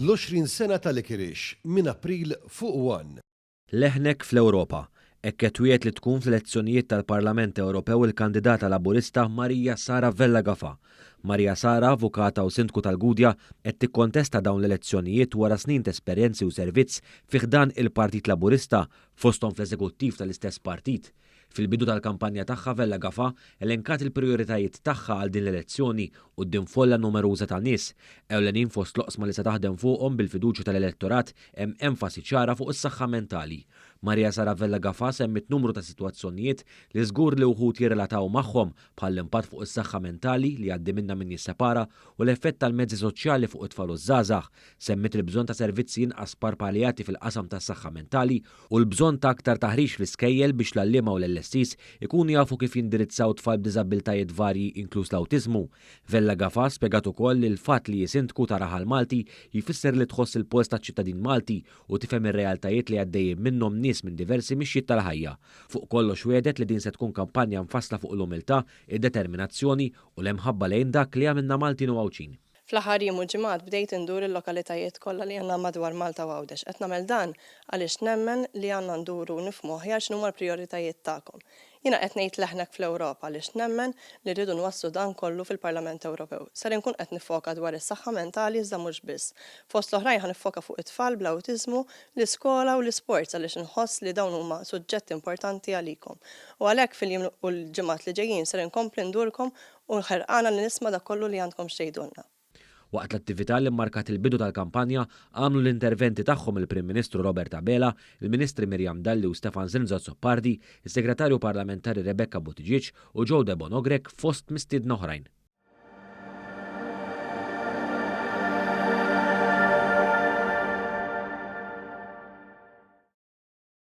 L-20 sena ta' Licorice minn April fuq One. Leħnek fl-Ewropa. Hekk qed twiegħed li tkun fl-elezzjonijiet tal-Parlament Ewropew il-kandidata Laburista Maria Sara Vella Gafà. Maria Sara, avukata u Sindku tal-Gudja, qed tikkontesta dawn l-elezzjonijiet wara snin t'esperjenzi u servizz fi ħdan il-Partit Laburista, fosthom fl-eżekuttiv tal-istess partit. Fil-bidu tal-kampanja tagħha Vella Gafà elenkat il-prijoritajiet tagħha għal din l-elezzjoni quddiem folla numeruża ta' nies. Ewlenin fost l-oqsma li se taħdem fuqhom bil-fiduċja tal-elettorat hemm enfasi ċara fuq is-saħħa mentali. Maria Sara Vella Gafà semmiet numru ta' sitwazzjonijiet li żgur li wħud jirrelataw magħhom bħal l-impatt fuq is-saħħa mentali li jgħaddi minnha min jissepara u l-effett tal-mezzi soċjali fuq it-tfal u ż-żgħażagħ. Semmiet il-bżonn ta' servizzi inqas sparpaljati fil-qasam tas-saħħa mentali u l-bżonn ta' aktar taħriġ fl-iskejjel biex l-għalliema u l-LSEs ikunu jafu kif jindirizzaw tfal b'diżabbiltajiet varji inkluż l-awtiżmu. Vella Gafà spjegat ukoll li l-fatt li hi sindku ta' raħal Malti jfisser li tħoss il-polz taċ-ċittadin Malti u tifhem ir-realtajiet li għaddejjin minnhom nies minn diversi mixjiet tal-ħajja. Fuq kollox wiegħdet li din se tkun kampanja mfassla fuq l-umiltà, id-determinazzjoni u l-imħabba lejn dak li jagħmilna Maltin u Għawdxin. Fl-aħħar jiem u ġimgħat bdejt indur il-lokalitajiet kollha li għandna madwar Malta u Għawdex. Qed nagħmel dan għaliex nemmen li għandna nduru u nifhmu aħjar x'inhuma l-prijoritajiet tagħkom. Jiena qed ngħid leħnek fl-Ewropa għaliex nemmen li rridu nwasslu dan kollu fil-Parlament Ewropew. Ser inkun qed niffoka dwar is-saħħa mentali iżda mhux biss. Fost l-oħrajn ħa niffoka fuq it-tfal bl-awtiżmu, l-iskola u l-isports għaliex inħoss li dawn huma suġġetti importanti għalikom. U għalhekk fil-jiem u l-ġimgħat li ġejjin ser inkompli ndurkom u ħerqana li nisma' dak kollu li għandkom x'tgħidulna. Waqt l-attività li mmarkat il-bidu tal-kampanja, għamlu l-interventi tagħhom il-Prim Ministru Robert Abela, il-Ministri Miriam Dalli u Stefan Zrinzo Azzopardi, is-Segretarju Parlamentari Rebecca Buttigieg u Joe Debono Grech fost mistiedna oħrajn.